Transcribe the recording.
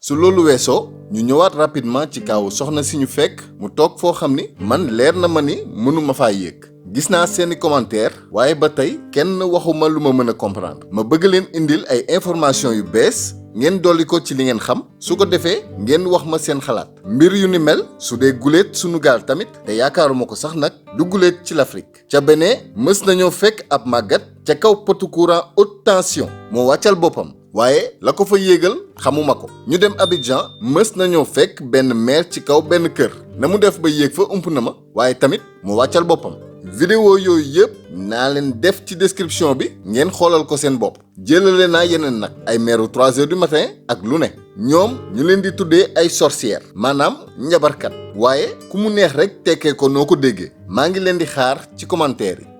su loolu weesoo ñu ñëwaat rapidement ci kaw soxna si ñu fekk mu toog foo xam ni man leer na ma ni mënuma faa yéeg gis naa seeni commentaire waaye ba tey kenn waxuma lu ma mën a comprendre ma bëgg leen indil ay information yu bees ngeen dolli ko ci li ngeen xam su ko defee ngeen wax ma seen xalaat mbir yu ni mel su dee guléet sunu gaal tamit te yaakaaruma ko sax nag du guléet ci l'Afrique ca Bénin mës nañoo fekk ab màggat ca kaw potu courant haute tension moo wàccal boppam waaye la ko fa yéegal xamuma ko ñu dem Abidjan mës nañoo fekk benn maire ci kaw benn kër na mu def ba yéeg fa ump na ma waaye tamit mu wàccal boppam vidéo yooyu yëpp naa leen def ci description bi ngeen xoolal ko seen bopp jëlale naa yeneen nag ay meeru 3 heures du matin ak lu ne ñoom ñu leen di tuddee ay sorcières maanaam njabarkat waaye ku mu neex rek tekkee ko noo ko déggee maa ngi leen di xaar ci commentaire yi